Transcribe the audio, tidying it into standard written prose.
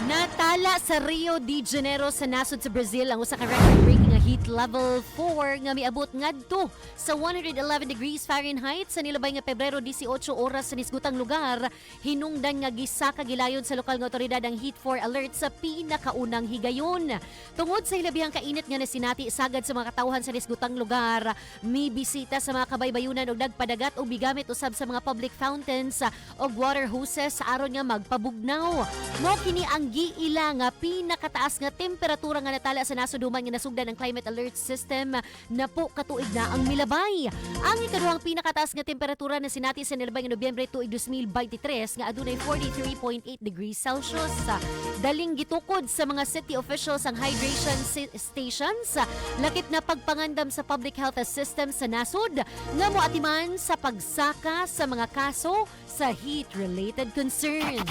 Natala sa Rio de Janeiro sa nasod sa Brazil ang usa ka record-breaking nga heat level 4 nga miabot ngadto sa 111 degrees Fahrenheit sa nilabay nga Pebrero 18 oras sa nisgutang lugar. Hinungdan nga gisaka gilayon sa lokal nga otoridad ang heat 4 alert sa pinakaunang higayon. Tungod sa hilabihang kainit nga nasinati sagad sa mga katawhan sa nisgutang lugar, mibisita sa mga kabaybayunan og nagpadagat og migamit usab sa mga public fountains og water hoses aron nga magpabugnaw. Mo kini ang giila nga pinakataas nga temperatura nga natala sa nasod human nga nasugdan ang climate alert system napo katuig na ang milabay. Ang ikaduhang pinakataas nga temperatura nasinati sa nilabay nga Nobyembre tuig 2023 nga adunay 43.8 degrees Celsius. Daling gitukod sa mga city officials ang hydration stations, lakip na pagpangandam sa public health system sa nasod nga moatiman sa pagsaka sa mga kaso sa heat-related concerns.